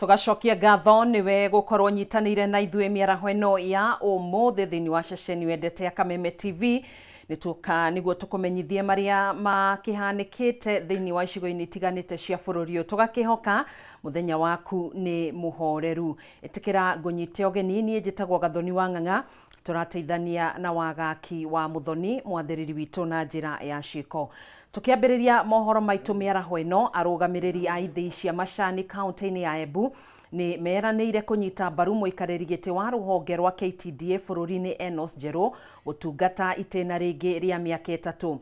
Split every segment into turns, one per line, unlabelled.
Tũgacokia ngatho nĩwe gũkorwo nyitanĩire na ithuĩ mĩaraho ĩno ya ũmũthĩ thĩinĩ wa ceceni wendete ya Kameme TV. Nĩtuoka nĩguo tũkũmenyithie marĩa makĩhanĩkĩte thĩinĩ wa icigo-inĩ itiganĩte cia bũrũri ũyũ. Tũgakĩhoka mũthenya waku nĩ mũhoreru. Ĩtĩkĩra ngũnyite ũgeni, niĩ njĩtagwo Gathoni wa Ng'ang'a. Tũrateithania na Wagaki wa Mũthoni, mwathĩrĩri witũ na njĩra ya ciĩko. Tũkĩambĩrĩria mohoro maitũ mĩaraho ĩno, arũgamĩrĩri a ithĩi cia macani kaũntĩ-inĩ ya Embu nĩ meranĩire kũnyita mbaru mũikarĩri gĩtĩ wa rũhonge rwa KTDA bũrũri-inĩ Enos Njerũ gũtungata itĩna rĩngĩ rĩa mĩaka ĩtatũ.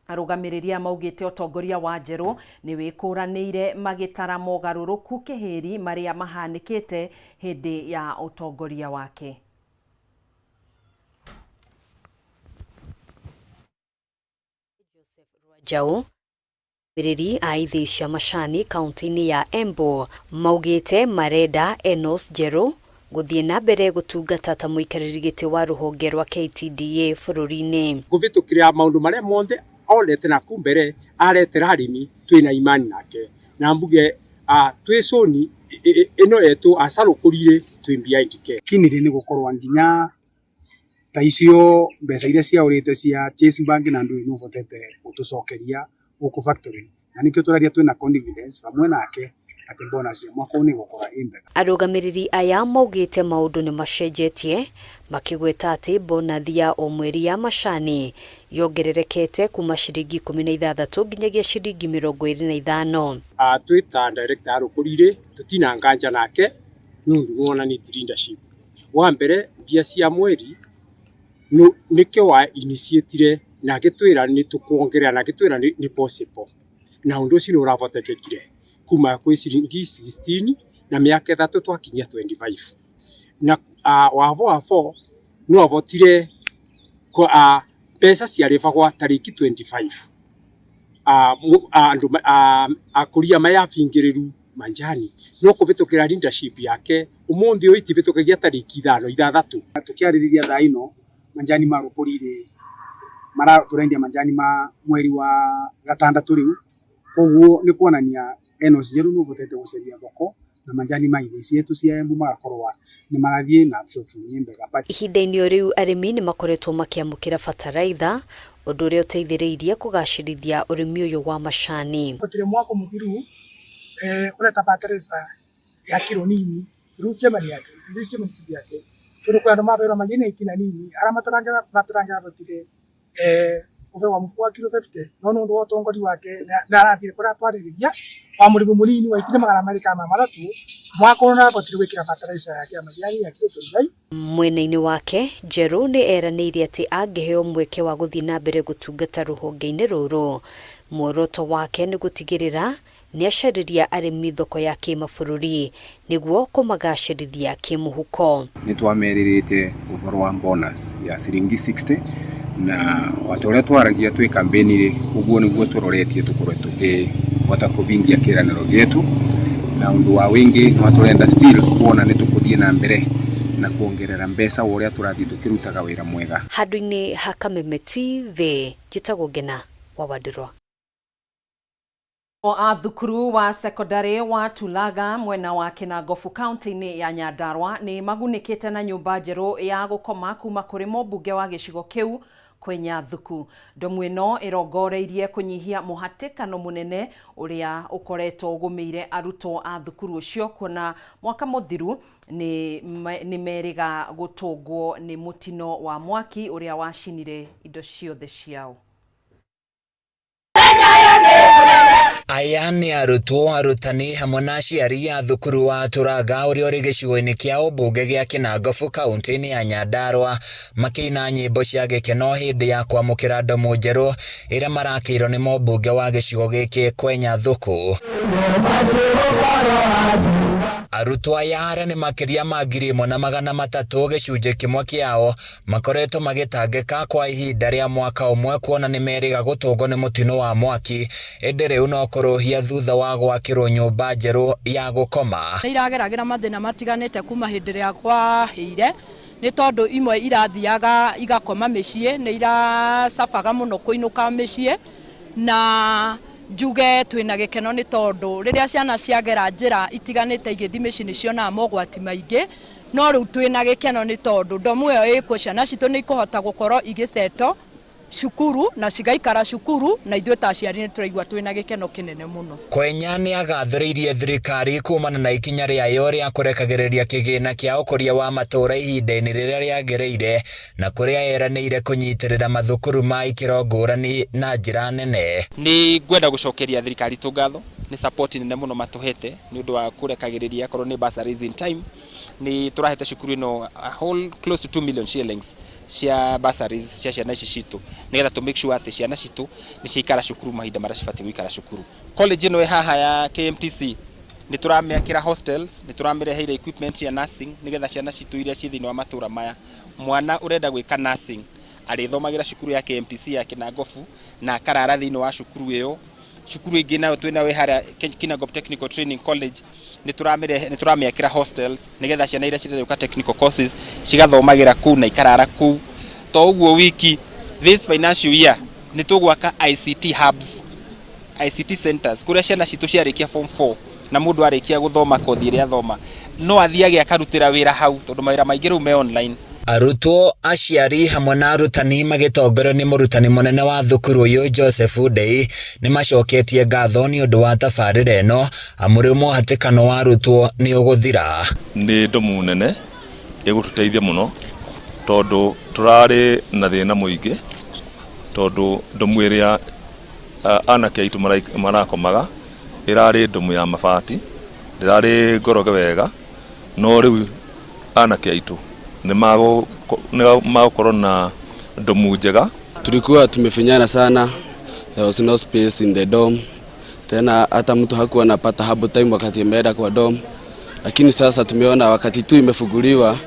Arũgamĩrĩri aya maugĩte ũtongoria wa Njerũ nĩ wĩkũranĩire magĩtara mogarũrũku kĩhĩri marĩa mahanĩkĩte hĩndĩ ya ũtongoria wake.
Joseph Rwanjaũ, arũgamĩrĩri a ithĩi cia macani kaunti-inĩ ya Embu maugĩte marenda Enos Njerũ gũthiĩ na mbere gũtungata ta mũikarĩri gĩtĩ wa rũhonge rwa KTDA bũrũri-inĩ.
Kũvĩtũkĩra maũndũ marĩa monthe onete na kuu mbere aretera arĩmi twĩna imani nake na mbuge twĩ cũni ĩno yetu acarũkũrire twĩ behind ke.
Kinire nĩ gũkorwo nginya ta icio mbeca iria ciaũrĩte cia Chase Bank na ndũĩ nĩ ũbotete gũtũcokeria gũkũ factory na nĩkĩo tũraria twĩna confidence hamwe nake atĩ bonus ya mwaka ũyũ nĩ ĩgũkorwo ĩ mbega.
Arũgamĩrĩri aya maugĩte maũndũ nĩ macenjetie makĩgweta atĩ bonathi ya o mweri ya macani yongererekete kuma ciringi 16 nginyagia ciringi 25.
Twĩ ta director arũkũrire tũtina nganja nake nĩ ũndũ nĩwonanĩtie leadership. Wa mbere mbia cia mweri nĩkĩo wa initiatire na agĩtwĩra nĩ tũkuongerera na agĩtwĩra nĩ possible na ũndũ ũcio nĩ ũravotekekire kuma kwĩ ciringi 16 na mĩaka ĩtatũ twakinyia 25 na wavo wavo no avotire mbeca ciarĩbagwa tarĩki 25 andũ akũria mayabingĩrĩru manjani no kũvĩtũkĩra leadership yake ũmũthĩ ũyũ itivĩtũkagia tarĩki 5 6.
Tũkĩarĩrĩria thaa ino manjani ma rũkũri-rĩ tũrendia manjani ma mweri wa gatandatũ rĩu koguo nĩ kuonania Enos Njerũ nĩ ũbotete gũcaria thoko na manjani ma ithĩi cietu cia Embu magakorwo nĩ marathiĩ na absorption nĩ mbega.
Ihinda-inĩ o rĩu arĩmi nĩ makoretwo makĩamũkĩra bataraitha ũndũ ũrĩa ũteithĩrĩirie kũgacĩrithia ũrĩmi ũyũ wa macani.
Gũtirĩ mwaka mũthiru kũreta bataraitha ya kiro nini through chairman yake through chairmanship yake tondu kwĩ andũ mabeirwo magĩna itina nini arĩa matarangĩabotire kũbewa mũbuko wa kiro 50 no nĩ ũndũ wa ũtongoria wake nĩ arathire kũrĩa atwarĩrĩria wa mũrĩmi mũnini wa itina 203 mwaka ũyũ nĩarabotire gwĩkĩra bataraitha yake ya majani ya kiro 25.
Mwena-inĩ wake Njerũ nĩ eranĩire atĩ angĩheo mweke wa gũthiĩ na mbere gũtungata rũhonge-inĩ rũrũ muoroto wake nĩ gũtigĩrĩra nĩ acarĩria arĩmi thoko ya kĩmabũrũri nĩguo kũmagacĩrithia kĩmũhuko.
Nĩ twamerĩrĩte ũhoro wa bonus ya ciringi 60 na wata ũrĩa twaragia twĩ campaign rĩ ũguo nĩguo tũroretie tũkorwe tũkĩhota kũvingia kĩranĩro gĩetu na ũndũ wa wĩngĩ no tũrenda still kuona nĩ tũkũthiĩ na mbere na kuongerera mbeca o ũrĩa tũrathiĩ tũkĩrutaga wĩra mwega.
Handũ-inĩ ha Kameme TV njĩtagwo Ngena wa Wandirwa.
A thukuru wa sekondari wa Tulaga mwena wa Kinangofu kaunti-inĩ ya Nyandarua nĩ magunĩkĩte na nyũmba njerũ ya gũkoma kuma kũrĩ mũmbunge wa gĩcigo kĩu Kwenya Thuku. Ndomu ĩno ĩrongoreirie kũnyihia mũhatĩkano mũnene ũrĩa ũkoretwo ũgũmĩire arutwo a thukuru ũcio kuona mwaka mũthiru nĩ merĩga gũtũngwo nĩ mũtino wa mwaki ũrĩa wacinire indo ciothe ciao.
Aya nĩ arutwo, arutani hamwe na aciari a thukuru wa Turaga ũrĩa ũrĩ gĩcigo-inĩ kĩa ũmbunge gĩa Kinangofu kaunti-inĩ ya Nyandarua makĩina nyĩmbo cia gĩkeno hĩndĩ ya kwamũkĩra ndomu njerũ ĩrĩa marakĩirwo nĩ mũmbunge wa gĩcigo gĩkĩ Kwenya Thuku. Arutwo aya arĩa nĩ makĩria ma 1,300 gĩcunjĩ kĩmwe kĩao makoretwo magĩtangĩka kwa ihinda rĩa mwaka ũmwe kuona nĩ merĩga gũtũngwo nĩ mũtino wa mwaki ĩndĩ rĩu no kũrũhia thutha wa gwakĩrwo nyũmba njerũ ya gũkoma.
Nĩ irageragĩra mathĩna matiganĩte kuma hĩndĩ ĩrĩa kwahĩire nĩ tondũ imwe irathiaga igakoma mĩciĩ nĩ iracabaga mũno kũinũka mĩciĩ na Njuge twĩna gĩkeno nĩ tondũ rĩrĩa ciana ciagera njĩra itiganĩte igĩthiĩ mĩciĩ nĩ cionaga mogwati maingĩ, no rĩu twĩna gĩkeno nĩ tondũ ndomu ĩyo ĩkuo, ciana citũ nĩ ikũhota gũkorwo igĩcetwo cukuru na cigaikara cukuru, na ithuĩ ta aciari nĩ tũraigua twĩna gĩkeno kĩnene mũno.
Kwenya nĩagathĩrĩirie thirikari kumana na ikinya rĩayo rĩa kũrekagĩrĩria kĩgĩna kĩa ũkũria wa matũra ihinda-inĩ rĩrĩa rĩagĩrĩire na kũrĩa yeranĩire kũnyitĩrĩra mathukuru ma ikĩro ngũrani na njĩra nene.
Nĩ ngwenda gũcokeria thirikari itũ ngatho nĩ support nene mũno matũhete nĩ ũndũ wa kũrekagĩrĩria akorwo nĩ bursaries in time. Nĩ tũrahete cukuru ĩno a whole close to 2 million shillings cia bursaries cia ciana ici citũ nĩgetha tũ make sure atĩ ciana citũ nĩ ciaikara cukuru mahinda marĩa cibatiĩ gũikara cukuru. College ĩno ĩ haha ya KMTC nĩ tũramĩakĩra hostels, nĩ tũramĩreheire equipment cia nursing nĩgetha ciana citũ iria ciĩ thĩinĩ wa matũra maya, mwana ũrenda gwĩka nursing arĩthomagĩra cukuru ya KMTC ya Kinangofu na akarara thĩinĩ wa cukuru ĩyo. Cukuru ĩngĩ nayo twĩnayo ĩ harĩa Kinangop Technical Training College nĩ tũramĩakĩra hostels nĩgetha ciana iria cirenda gwĩka technical courses cigathomagĩra kũu na ikarara kũu. To ũguo wiki, this financial year nĩ tũgwaka ICT hubs, ICT centers kũrĩa ciana citũ ciarĩkia form 4 na mũndũ arĩkia gũthoma kothi ĩrĩa athoma no athiage akarutĩra wĩra hau tondũ mawĩra maingĩ rĩu me online.
Arutwo, aciari hamwe na arutani magĩtongorio nĩ mũrutani mũnene wa thukuru ũyũ Joseph Ndei nĩ macoketie ngatho nĩ ũndũ wa tabarĩra ĩno amu rĩu mũhatĩkano wa arutwo nĩ ũgũthira.
Nĩ ndomu nene ĩgũtũteithia mũno tondũ tũrarĩ na thĩna mũingĩ tondũ ndomu ĩrĩa anake aitũ marakomaga ĩrarĩ ndomu ya mabati, ndĩrarĩ ngoroge wega, no rĩu anake aitũ nĩ magũkorwo na ndomu njega.
Tulikuwa tumefinyana sana, there was no space in the dorm. Tena hata mtu hakuwa anapata habo time wakati ameenda kwa dorm, lakini sasa tumeona wakati tu imefunguliwa,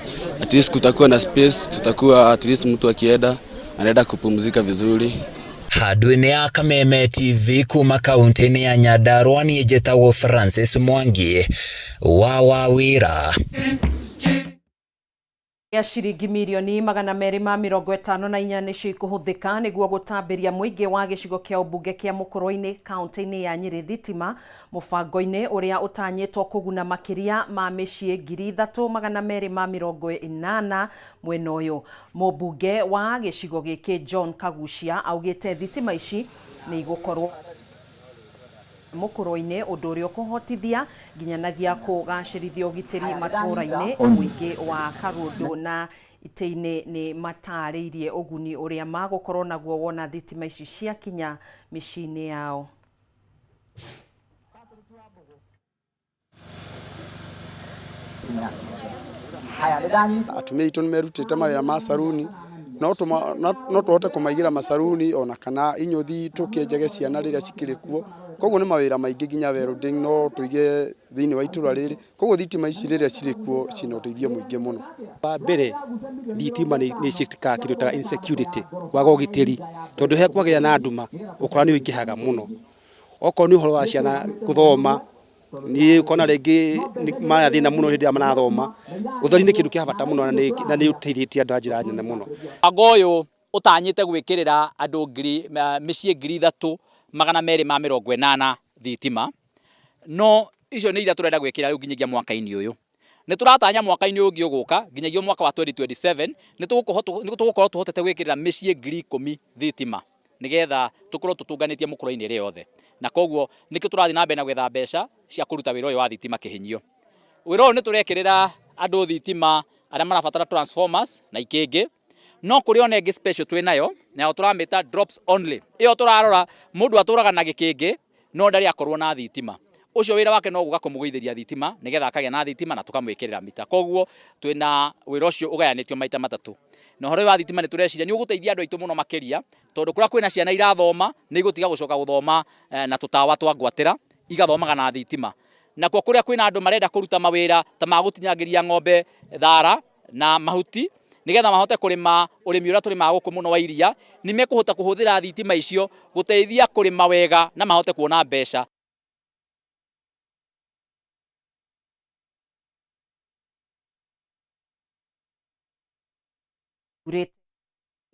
at least kutakuwa na space, tutakuwa at least mtu akienda anaenda kupumzika vizuri.
Handũ-inĩ ya Kameme TV kuma kaunti-inĩ ya Nyandarua niĩ njĩtagwo Francis Mwangi wa Wawĩra.
Ya ciringi mirioni 254 nĩcio ikũhũthĩka nĩguo gũtambĩria mũingĩ wa gĩcigo kĩa ũmbunge kĩa Mũkũrwe-inĩ kaunti-inĩ ya Nyĩrĩ thitima mũbango-inĩ ũrĩa ũtanyĩtwo kũguna makĩria ma mĩciĩ 3280 mwena ũyũ. Mũmbunge wa gĩcigo gĩkĩ John Kagucia augĩte thitima ici nĩ igũkorwo Mũkũrwe-inĩ ũndũ ũrĩa ũkũhotithia nginyanagia kũgacĩrithia ũgitĩri matũũra-inĩ. Mũingĩ wa Karũndũ na Itĩ-inĩ nĩ matarĩirie ũguni ũrĩa magũkorwo naguo wona thitima ici ciakinya mĩciĩ-inĩ yao.
Atumia aitũ nĩ merutĩte mawĩra ma saruni, no tũhote kũmaigĩra macaruni ona kana inyũthi tũkĩenjage ciana rĩrĩa cikĩrĩ kuo. Koguo nĩ mawĩra maingĩ nginya welding no tũige thĩinĩ wa itũra rĩrĩ. Koguo thitima ici rĩrĩa cirĩ kuo ciĩna ũteithio mũingĩ mũno.
Wa mbere thitima nĩ ciĩkaga kĩndũ ta insecurity, kwaga ũgitĩri, tondũ he kwagĩa na nduma ũkora nĩ ũingĩhaga mũno. Okorwo nĩ ũhoro wa ciana gũthoma, nĩ ũkona rĩngĩ mara thĩna mũno hĩndĩ ĩrĩa marathoma. Ũtheri nĩ kĩndũ kĩa bata mũno na nĩ ũteithĩtie andũ na njĩra nene mũno.
Mũbango ũyũ ũtanyĩte gwĩkĩrĩra andũ ngiri mĩciĩ 3280 thitima, no icio nĩ iria tũrenda gwĩkĩra rĩu nginyagia mwaka-inĩ ũyũ. Nĩ tũratanya mwaka-inĩ ũyũ ũngĩ ũgũka nginyagia mwaka wa 2027 nĩ tũgũkorwo tũhotete gwĩkĩrĩra mĩciĩ 10,000 thitima nĩgetha tũkorwo tũtũnganĩtie Mũkũrwe-inĩ ĩrĩ yothe. Na koguo nĩkĩo tũrathiĩ na mbere na gwetha mbeca cia kũruta wĩra ũyũ wa thitima kĩhinyio. Wĩra ũyũ nĩ tũrekĩrĩra andũ thitima arĩa marabatara transformers na ikĩngĩ, no kũrĩ ona ĩngĩ special twĩ nayo, nayo tũramĩta drops only. Ĩyo tũrarora mũndũ atũraga na gĩkĩngĩ no ndarĩ akorwo na thitima. Ũcio wĩra wake no gũka kũmũgũithĩria thitima nĩgetha akagĩa na thitima na tũkamwĩkĩrĩra mita. Koguo twĩna wĩra ũcio ũgayanĩtio maita matatũ. Na ũhoro ũyũ wa thitima nĩ tũreciria nĩ ũgũteithia andũ aitũ mũno makĩria, tondũ kũrĩa kwĩna ciana irathoma nĩ igũtiga gũcoka gũthoma na tũtawa twa ngwatĩra, igathomaga na thitima. Nakuo kũrĩa kwĩna andũ marenda kũruta mawĩra ta ma gũtinyangĩria ng'ombe thara na mahuti nĩgetha mahote kũrĩma ũrĩmi ũrĩa tũrĩmaga gũkũ mũno wa iria, nĩ mekũhota kũhũthĩra thitima icio gũteithia kũrĩma wega na mahote kuona mbeca.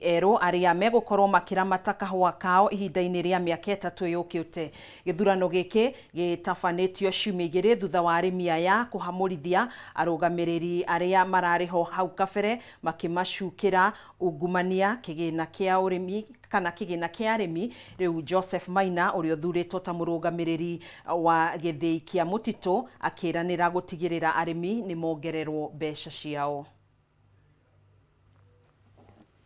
Erũ arĩa megũkorwo makĩramata kahũa kao ihinda-inĩ rĩa mĩaka ĩtatũ yũkĩte. Gĩthurano gĩkĩ gĩtabanĩtio ciumia igĩrĩ thutha wa arĩmi aya kũhamũrithia arũgamĩrĩri arĩa mararĩ ho hau kabere makĩmacukĩra ungumania kĩgĩna kĩa ũrĩmi kana kĩgĩna kĩa arĩmi. Rĩu Joseph Maina ũrĩa ũthurĩtwo ta mũrũgamĩrĩri wa gĩthĩi kĩa mũtitũ akĩranĩra gũtigĩrĩra arĩmi nĩ mongererwo mbeca ciao.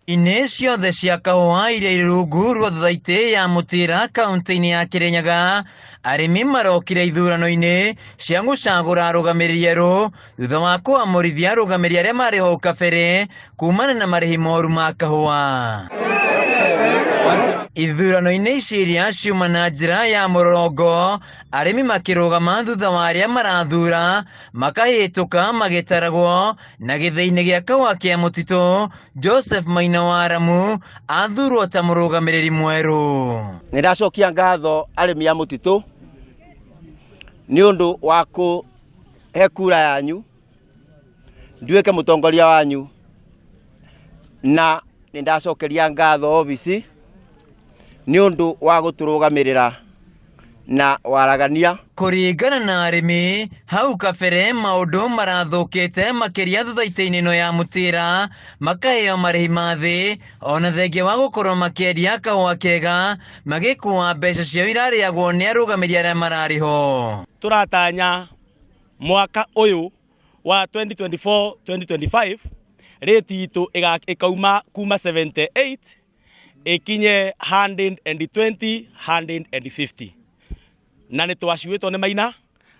Inĩ ciothe cia kahũa iria irĩ rungu rwa thothaitĩ ya Mũtĩra kaunti-inĩ ya Kĩrĩnyaga, arĩmi marokire ithurano-inĩ cia gũcagũra arũgamĩrĩri erũ thutha wa kũamũrithia arũgamĩrĩri arĩa marĩ hau kabere kumana na marĩhi moru ma kahũa. Ithurano-inĩ ici iria ciuma na njĩra ya mũrũrũngo, arĩmi makĩrũgama thutha wa arĩa marathura makahĩtũka magĩtaragwo na gĩthĩi-inĩ gĩa kahũa kĩa mũtitũ Joseph Maina wa Aramu athurwo ta mũrũgamĩrĩri mwerũ.
Nĩ ndacokia ngatho arĩmi a mũtitũ nĩ ũndũ wa kũhe kura yanyu nduĩke mũtongoria wanyu, na nĩ ndacokeria ngatho obici nĩ ũndũ wa gũtũrũgamĩrĩra na waragania.
Kũringana na arĩmi, hau kabere maũndũ marathũkĩte makĩria thothaitĩ-inĩ ĩno ya Mũtĩra, makaheo marĩhi ma thĩ ona thengia wa gũkorwo makĩendia kahũa kega, magĩkua mbeca ciao irarĩagwo nĩ arũgamĩrĩri arĩa mararĩ ho.
Tũratanya mwaka ũyũ wa 2024-2025 rate itũ ĩkauma kuma 78 ĩkinye 120 150, na nĩ twacuĩtwo nĩ Maina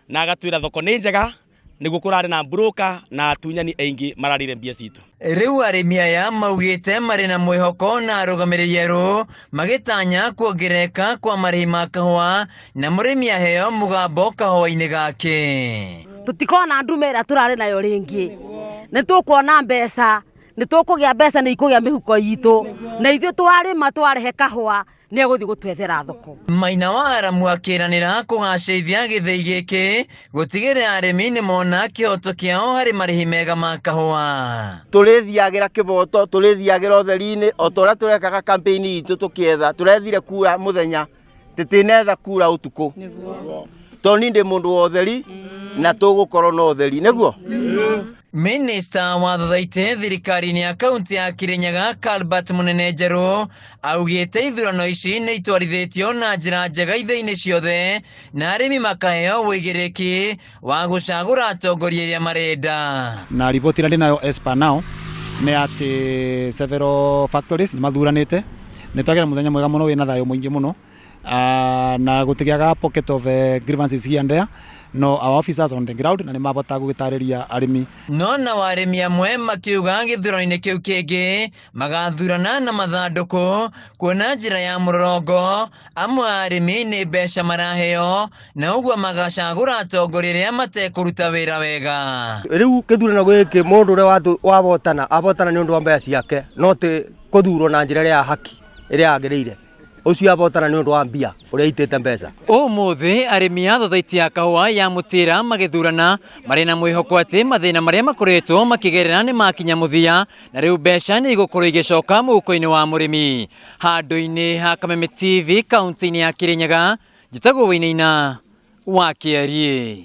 na agatwĩra thoko nĩ njega, nĩguo kũrarĩ na broker na atunyani aingĩ mararĩire mbia citũ.
Rĩu arĩmi aya maugĩte marĩ na mwĩhoko na arũgamĩrĩri erũ magĩtanya kuongerereka kwa marĩhi ma kahũa na mũrĩmi aheo mũgambo kahũa-inĩ gake.
Tũtikona ndume ĩrĩa tũrarĩ nayo rĩngĩ, nĩ tũkuona mbeca, nĩ tũkũgĩa mbeca, nĩ ikũgĩa mĩhuko itũ, na ithuĩ twarĩma twarehe kahũa nĩ egũthiĩ gũtwethera thoko.
Maina wa Aramu akĩranĩra kũgacĩrithia gĩthĩi gĩkĩ gũtigĩrĩra arĩmi nĩ mona kĩhoto kĩao harĩ marĩhi mega ma kahũa.
Tũrĩthiagĩra kĩboto, tũrĩthiagĩra ũtheri-inĩ o ta ũrĩa tũrekaga campaign itũ tũkĩetha, tũrethire kura mũthenya, tũtinetha kura ũtukũ, tondũ niĩ ndĩ mũndũ wa ũtheri na tũgũkorwo na ũtheri, nĩguo.
Minista wa thothaitĩ thirikari-inĩ ya kaunti ya Kirinyaga Calbert Munene Njerũ augĩte ithurano ici nĩ itwarithĩtio na njĩra njega ithĩi-inĩ ciothe na arĩmi makaheo ũigĩrĩki wa gũcagũra atongoria arĩa marenda.
Na riboti ĩrĩa ndĩnayo as per now nĩ atĩ several factories nĩ mathuranĩte, nĩ twagĩa na mũthenya mwega mũno wĩna thayũ mũingĩ mũno, na gũtigĩaga pocket of grievances here and there, no our officers on the ground na nĩ mabota gũgĩtarĩria arĩmi.
No nao arĩmi amwe makiuga gĩthurano-inĩ kĩu kĩngĩ magathurana na mathandũkũ kuona njĩra ya mũrũrũngo, amwe a arĩmi nĩ mbeca maraheo na ũguo magacagũra atongoria arĩa matekũruta wĩra wega.
Rĩu gĩthurano gĩkĩ mũndũ ũrĩa wabotana abotana nĩ ũndũ wa mbeca ciake, no ti kũthurwo na njĩra ĩrĩa ya haki ĩrĩa yagĩrĩire. Ũcio abotana nĩ ũndũ wa mbia ũrĩa aitĩte mbeca.
Ũmũthĩ arĩmi a thothaitĩ ya kahũa ya Mũtĩra magĩthurana marĩ na mwĩhoko atĩ mathĩna marĩa makoretwo makĩgerera nĩ makinya mũthia na rĩu mbeca nĩ igũkorwo igĩcoka mũhuko-inĩ wa mũrĩmi. Handũ-inĩ ha Kameme TV kaunti-inĩ ya Kĩrĩnyaga, njĩtagwo Wainaina wa Kĩariĩ.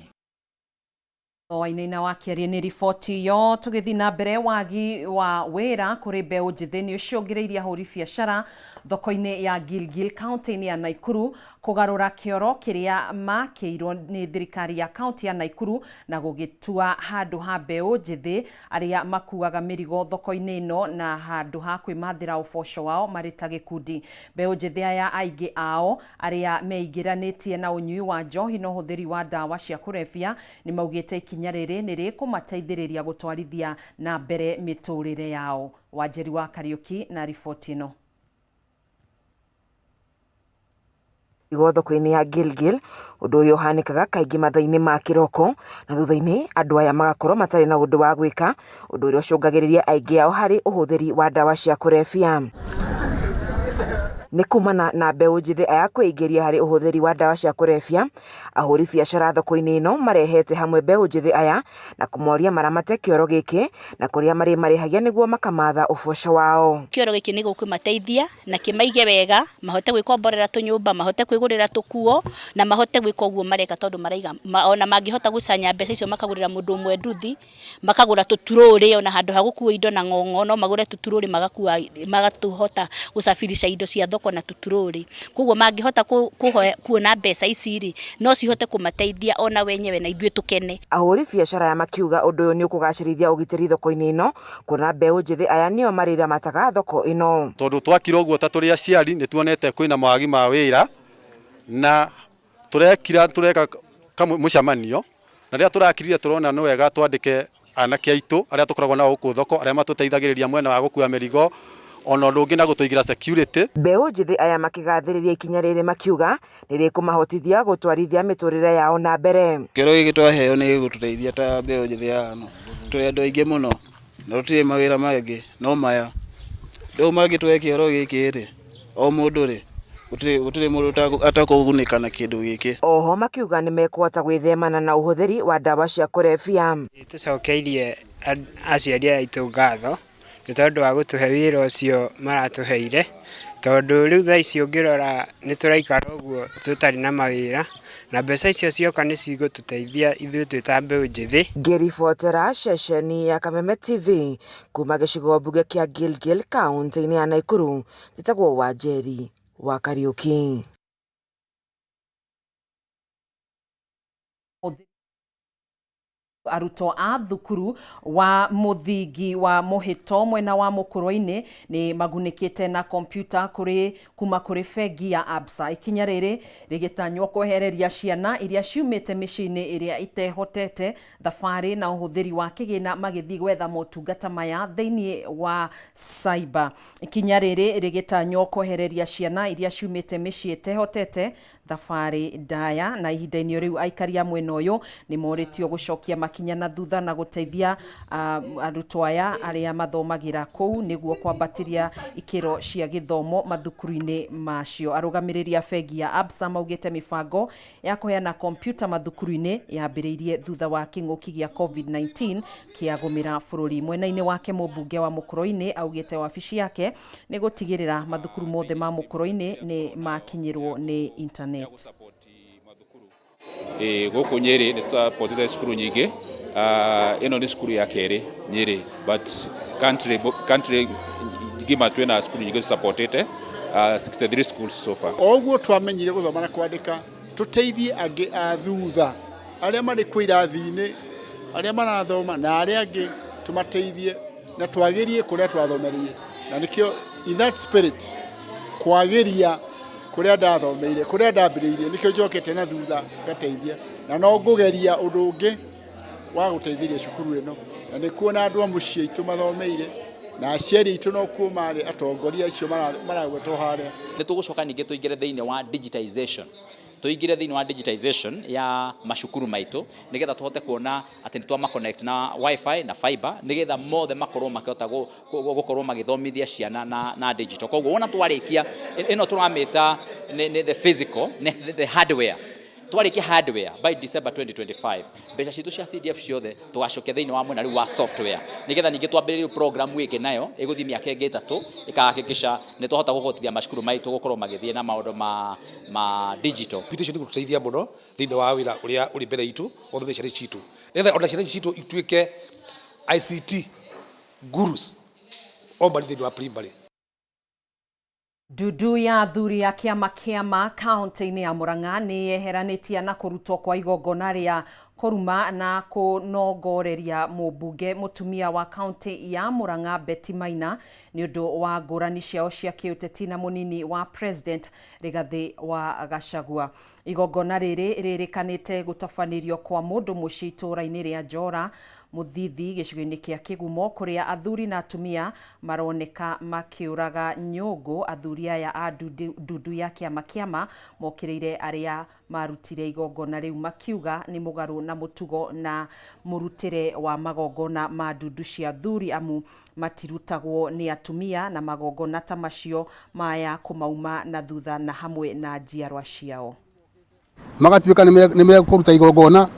Wainaina wa Kĩariĩ nĩ riboti yo. Tũgĩthiĩ na mbere, wagi wa wĩra kũrĩ mbeũ njĩthĩ nĩ ũcũngĩrĩirie ahũri biacara thoko-inĩ ya Gilgil kaunti-inĩ ya Naikuru kũgarũra kĩoro kĩrĩa makĩirwo nĩ thirikari ya kaunti ya Naikuru na gũgĩtua handũ ha mbeũ njĩthĩ arĩa makuaga mĩrigo thoko-inĩ ĩno na handũ ha kwĩmathĩra ũboco wao marĩ ta gĩkundi. Mbeũ njĩthĩ aya aingĩ ao arĩa meingĩranĩtie na ũnyui wa njohi na ũhũthĩri wa ndawa cia kũrebia nĩ maugĩte ikinya rĩrĩ nĩ rĩkũmateithĩrĩria gũtwarithia na mbere mĩtũrĩre yao. Wanjeri wa Kariũki na riboti ĩno.
Mĩrigo thoko-inĩ ya Gilgil, ũndũ ũrĩa ũhanĩkaga kaingĩ mathaa-inĩ ma kĩroko, na thutha-inĩ andũ aya magakorwo matarĩ na ũndũ wa gwĩka, ũndũ ũrĩa ũcũngagĩrĩria aingĩ ao harĩ ũhũthĩri wa ndawa cia kũrebia. Nĩ kumana na mbeũ njĩthĩ aya kwĩingĩria harĩ ũhũthĩri wa ndawa cia kũrebia, ahũri biacara thoko-inĩ ĩno marehete hamwe mbeũ njĩthĩ aya na kũmoria maramate kĩoro gĩkĩ na kũrĩa marĩmarĩhagia nĩguo makamatha ũboco wao.
Kĩoro gĩkĩ nĩ gũkũmateithia na kĩmaige wega, mahote gwĩkomborera tũnyũmba, mahote kwĩgũrĩra tũkuo na mahote gwĩka ũguo mareka tondũ maraiga ona mangĩhota gũcanya mbeca icio makagũrĩra mũndũ ũmwe nduthi, makagũra tũturũrĩ ona handũ ha gũkua indo na ng'ong'o no magũre tũturũrĩ magakua magatũhota gũcabirisha indo cia thoko na tũturũrĩ. Koguo mangĩhota kuona mbeca ici rĩ, no cihote kũmateithia ona wenyewe na ithuĩ tũkene.
Ahũri biacara aya makiuga ũndũ ũyũ nĩ ũkũgacĩrithia ũgitĩri thoko-inĩ ĩno kuona mbeũ njĩthĩ aya nĩo marĩramataga thoko ĩno.
Tondũ twakira ũguo ta tũrĩ aciari nĩ tuonete kwĩna mawagi ma wĩra na tũrekira tũreka mũcemanio na rĩrĩa tũrakirire tũrona nĩ wega twandĩke anake aitũ arĩa tũkoragwo nao gũkũ thoko arĩa matũteithagĩrĩria mwena wa gũkua mĩrigo ona ũndũ ũngĩ na gũtũigĩra security.
Mbeũ njĩthĩ aya makĩgathĩrĩria ikinya rĩrĩ makiuga nĩ rĩkũmahotithia gũtwarithia mĩtũrĩre yao na mbere.
Kĩoro gĩkĩ twaheo nĩ gĩgũtũteithia ta mbeũ njĩthĩ ya ano. Tũrĩ andũ aingĩ mũno na tũtirĩ mawĩra mangĩ no maya. Rĩu mangĩtũhe kĩoro gĩkĩ rĩ, o mũndũ rĩ, gũtirĩ gũtirĩ mũndũ atakũgunĩka na kĩndũ gĩkĩ.
Oho makiuga nĩ mekũhota gwĩthemana na ũhũthĩri wa ndawa cia kũrebia.
Tũcokeirie aciari aitũ ngatho nĩ tondũ wa gũtũhe wĩra ũcio maratũheire, tondũ rĩu thaa ici ũngĩrora nĩ tũraikara ũguo tũtarĩ na mawĩra, na mbeca icio cioka nĩ cigũtũteithia ithuĩ twĩ ta mbeũ njĩthĩ.
Ngĩribotera ceceni ya Kameme TV kuma gĩcigo mbunge kĩa Gilgil kaũntĩ-inĩ ya Naikuru, njĩtagwo Wanjeri wa Kariũki.
Arutwo a thukuru wa mũthingi wa mũhĩto mwena wa mũkũrwe-inĩ nĩ magunĩkĩte na kompiuta kũrĩ kuma kũrĩ bengi ya Absa. Ikinya rĩrĩ rĩgĩtanywo kwehereria ciana iria ciumĩte mĩciĩ-inĩ ĩrĩa itehotete thabarĩ na ũhũthĩri wa kĩgĩna magĩthiĩ gwetha motungata maya thĩinĩ wa cyber. Ikinya rĩrĩ rĩgĩtanywo kwehereria ciana iria ciumĩte mĩciĩ ĩtehotete thabarĩ ndaya na ihinda-inĩ rĩu aikari a mwena ũyũ nĩ morĩtio gũcokia makinya na thutha na gũteithia arutwo aya arĩa mathomagĩra kũu nĩguo kwambatĩria ikĩro cia gĩthomo mathukuru-inĩ macio. Arũgamĩrĩri a bengi ya Absa maugĩte mĩbango ya kũheana kompiuta mathukuru-inĩ yambĩrĩirie thutha wa kĩng'ũki gĩa COVID-19 kĩagũmĩra bũrũri. Mwena-inĩ wake mũmbunge wa Mũkũrũ-inĩ augĩte wabici yake nĩ gũtigĩrĩra mathukuru mothe ma Mũkũrũ-inĩ nĩ makinyĩrwo nĩ internet.
Gũkũ Nyĩrĩ nĩ tũsupportĩte cukuru nyingĩ. Ĩno nĩ cukuru ya kerĩ Nyĩrĩ, but country ngima twĩna cukuru nyingĩ tũsupportĩte, 63 schools so far.
O ũguo twamenyire gũthoma na kwandĩka, tũteithie angĩ a thutha arĩa marĩ kũ irathi-inĩ, arĩa marathoma na arĩa angĩ tũmateithie na twagĩrie kũrĩa twathomereire, na nĩkĩo in that spirit kwagĩria kũrĩa ndathomeire, kũrĩa ndambĩrĩirie, nĩkĩo njokete na thutha ngateithia, na no ngũgeria ũndũ ũngĩ wa gũteithĩrĩria cukuru ĩno, na nĩkuo na andũ a mũciĩ aitũ mathomeire na aciari aitũ nokuo marĩ atongoria acio maragwetwo harĩa.
Nĩ tũgũcoka ningĩ tũingĩre thĩinĩ wa digitization, tũingĩre thĩinĩ wa digitization ya macukuru maitũ nĩgetha tũhote kuona atĩ nĩ twama connect na wifi na fiber nĩgetha mothe makorwo makĩhota gũkorwo magĩthomithia ciana na digital. Koguo wona twarĩkia ĩno tũramĩta nĩ the physical, nĩ the hardware. Twarĩkia hardware by December 2025, mbeca citũ cia CDF ciothe tũgacokia thĩinĩ wa mwena rĩu wa software nĩgetha ningĩ twambĩrĩrie program ĩngĩ nayo ĩgũthiĩ mĩaka ĩngĩ 3 ĩkahakikisha nĩ twahota kũhotithia macukuru maitũ gũkorwo magĩthiĩ na maũndũ ma digital.
Computer icio nĩ igũtũteithia mũno thĩinĩ wa wĩra ũrĩa ũrĩ mbere itũ wa gũthomithia ciana ici citũ, nĩgetha ona ciana ici citũ ituĩke ICT gurus o marĩ thĩinĩ wa primary.
Ndundu ya athuri a kĩama kĩama kaunti-inĩ ya Murang'a nĩ yeheranĩtie na kũrutwo kwa igongona rĩa kũruma na kũnongoreria mũmbunge mũtumia wa kaunti ya Murang'a Betty Maina nĩ ũndũ wa ngũrani ciao cia kĩũteti na mũnini wa president Rigathĩ wa Gachagua. Igongona rĩrĩ rĩrĩkanĩte gũtabanĩrio kwa mũndũ mũciĩ itũũra-inĩ rĩa Njora. Mũthithi gĩcigo-inĩ kĩa Kĩgumo kũrĩa athuri na atumia maroneka makĩũraga nyũngũ. Athuri aya a ndundu ya kĩama kĩama mokĩrĩire arĩa marutire igongona rĩu makiuga nĩ mũgarũ na mũtugo na mũrutĩre wa magongona ma ndundu cia athuri amu matirutagwo nĩ atumia na magongona ta macio maya kũmauma na thutha na hamwe na njiarwa ciao.
Magatuĩka nĩ mekũruta igongona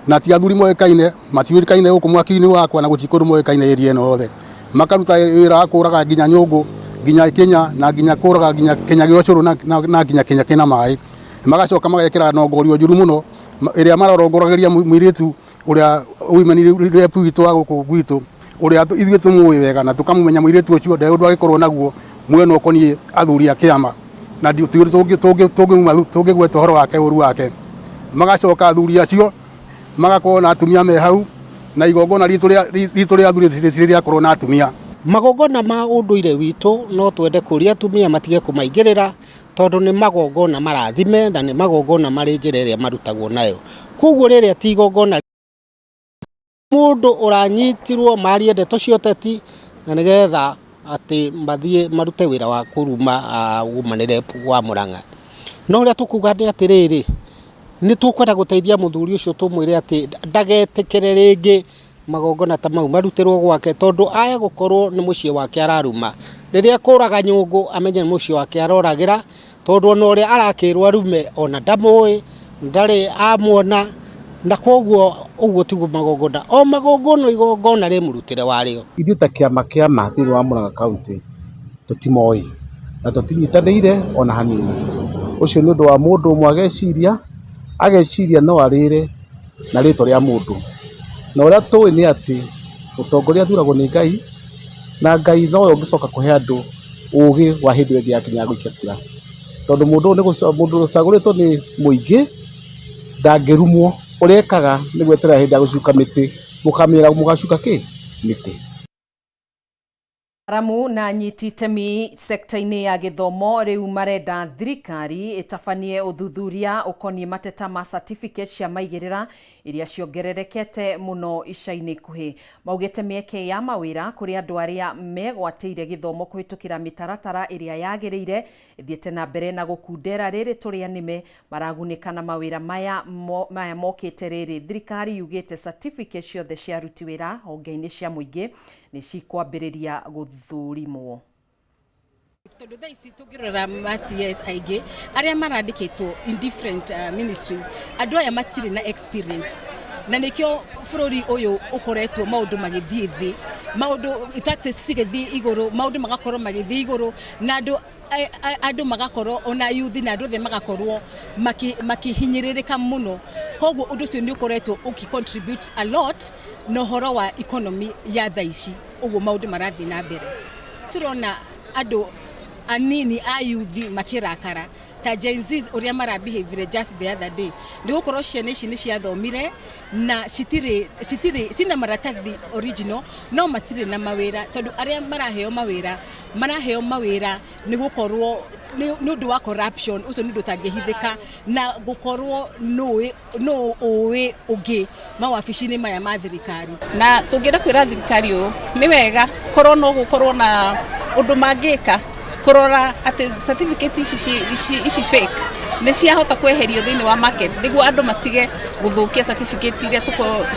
na ti athuri moĩkaine, matiũĩkaine gũkũ mwaki-inĩ wakwa na gũtirĩ kũndũ moĩkaine area ĩno yothe. Makaruta wĩra wa kũraga nginya nyũngũ, nginya kĩnya na nginya kũraga nginya kĩnya gĩa ũcũrũ na nginya kĩnya kĩna maĩ. Magacoka magekĩra nongorio njũru mũno ĩrĩa marorongoragĩria mũirĩtu ũrĩa women rep witũ wa gũkũ gwitũ ũrĩa ithuĩ tũmũĩ wega na tũkamũmenya mũirĩtu ũcio ndarĩ ũndũ angĩkorwo naguo mwena ũkoniĩ athuri a kĩama na tũngĩgweta ũhoro wake ũru wake. Magacoka athuri acio magakorwo na atumia me hau na igongona ritũ rĩa athuri rĩtirĩ rĩakorwo na atumia.
Magongona ma ũndũire witũ no twende kũria atumia matige kũmaingĩrĩra tondũ nĩ magongona marathime na nĩ magongona marĩ njĩra ĩrĩa marutagwo nayo. Koguo rĩrĩa ti igongona mũndũ ũranyitirwo marie ndeto cia ũteti na nĩgetha atĩ mathiĩ marute wĩra wa kũruma woman rep wa Murang'a. No ũrĩa tũkuga nĩ atĩrĩrĩ, nĩ tũkwenda gũteithia mũthuri ũcio tũmwĩre atĩ ndagetĩkĩre rĩngĩ magongona ta mau marutĩrwo gwake tondũ aya gũkorwo nĩ mũciĩ wake araruma. Rĩrĩa ekũraga nyũngũ amenye nĩ mũciĩ wake aroragĩra tondũ ona ũrĩa arakĩrwo arume ona ndamũĩ, ndarĩ amuona, na koguo ũguo tiguo magongona. O magongona igongona rĩ mũrutĩre warĩo.
Ithuĩ ta kĩama kĩa ma thĩinĩ wa Murang'a County tũtimoĩ na tũtinyitanĩire ona hanini. Ũcio nĩ ũndũ wa mũndũ ũmwe ageciria, ageciria no arĩre na rĩtwa rĩa mũndũ. Na ũrĩa tũĩ nĩ atĩ mũtongoria athuragwo nĩ Ngai, na Ngai nowe ũngĩcoka kũhe andũ ũgĩ wa hĩndĩ ĩyo ĩngĩ yakinya gũikia kura. Tondũ mũndũ ũyũ mũndũ ũcagũrĩtwo nĩ mũingĩ ndangĩrumwo, ũrĩa ekaga nĩ gweterera hĩndĩ ya gũcuka mĩtĩ, mũkamĩra mũgacuka kĩ? Mĩtĩ.
Aramu na anyiti itemi sekta-inĩ ya gĩthomo rĩu marenda thirikari ĩtabanie ũthuthuria ũkoniĩ mateta ma certificate cia maigĩrĩra iria ciongererekete mũno ica-inĩ ikuhĩ. Maugĩte mĩeke ya mawĩra kũrĩ andũ arĩa megwatĩire gĩthomo kũhĩtũkĩra mĩtaratara ĩrĩa yagĩrĩire ĩthiĩte na mbere na gũkundera rĩrĩ tũrĩ anĩme maragunĩka na mawĩra maya maya mokĩte rĩrĩ thirikari yugĩte certificate ciothe cia aruti wĩra honge-inĩ cia mũingĩ nĩ cikwambĩrĩria gũthũrimwo.
Tondũ thaa ici tũngĩrora ma CS aingĩ arĩa marandĩkĩtwo in different ministries, andũ aya matirĩ na experience na nĩkĩo bũrũri ũyũ ũkoretwo maũndũ magĩthiĩ thĩ, maũndũ taxes cigĩthiĩ igũrũ, maũndũ magakorwo magĩthiĩ igũrũ na andũ andũ magakorwo ona yuthi na andũ othe magakorwo makĩhinyĩrĩrĩka mũno. Koguo ũndũ ũcio nĩ ũkoretwo ũkĩ contribute a lot na ũhoro wa economy ya thaa ici ũguo maũndũ marathiĩ na mbere. Tũrona andũ anini a yuthi makĩrakara ta Gen Zs ũrĩa mara behave just the other day, nĩ gũkorwo ciana ici nĩ ciathomire na citirĩ citirĩ cina maratathi original no matirĩ na mawĩra, tondũ arĩa maraheo mawĩra maraheo mawĩra nĩ gũkorwo nĩ ũndũ wa corruption, ũcio nĩ ũndũ ũtangĩhithĩka na gũkorwo nũĩ nũ ũĩ ũngĩ mawabici-inĩ maya ma thirikari.
Na tũngĩenda kwĩra thirikari ũũ, nĩ wega korwo no gũkorwo na ũndũ mangĩka kũrora atĩ certificate ici ici ici fake nĩ ciahota kweherio thĩinĩ wa market nĩguo andũ matige gũthũkia certificate iria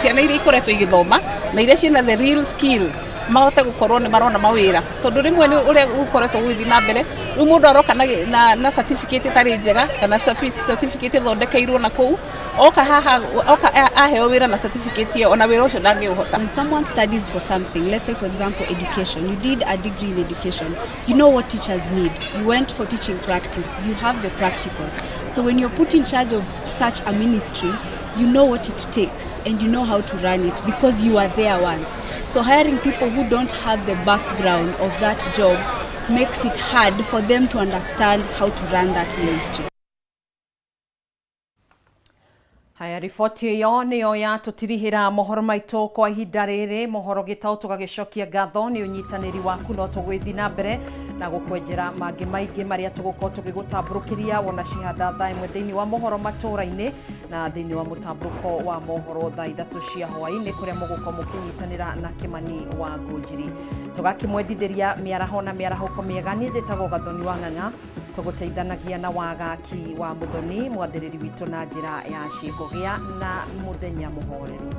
ciana iria ikoretwo igĩthoma na iria ciĩna the real skill mahote gũkorwo nĩ marona mawĩra, tondũ rĩmwe nĩ ũrĩa gũkoretwo gũgĩthiĩ na mbere rĩu mũndũ aroka na certificate ĩtarĩ njega kana certificate ĩthondekeirwo na kũu, oka haha oka aheo wĩra na certificate ĩyo ona wĩra ũcio ndangĩũhota.
When someone studies for something, let's say for example education, you did a degree in education, you know what teachers need, you went for teaching practice, you have the practicals. So when you're put in charge of such a ministry, you know what it takes and you know how to run it because you were there once. So hiring people who don't have the background of that job makes it hard for them to understand how to run that ministry.
Haya, riboti ĩyo nĩyo yatũtirihĩra mohoro maitũ kwa ihinda rĩrĩ. Mohoro gĩtaũ tũgagĩcokia ngatho nĩ ũnyitanĩri waku, no tũgwĩthiĩ na mbere na gũkwenjera mangĩ maingĩ marĩa tũgũkorwo tũgĩgũtambũrũkĩria wona cihanda thaa 1 thĩinĩ wa mohoro matũũra-inĩ na thĩinĩ wa mũtambũrũko wa mohoro thaa 3 cia hwaĩ-inĩ, kũrĩa mũgũkorwo mũkĩnyitanĩra na Kĩmani wa Ngũnjiri. Tũgakĩmwendithĩria mĩaraho na mĩarahũko mĩega. Niĩ njĩtagwo Gathoni wa Ng'ang'a, tũgũteithanagia na Wagaki wa Mũthoni, mwathĩrĩri witũ na njĩra ya ciĩko. Gĩa na mũthenya mũhoreru.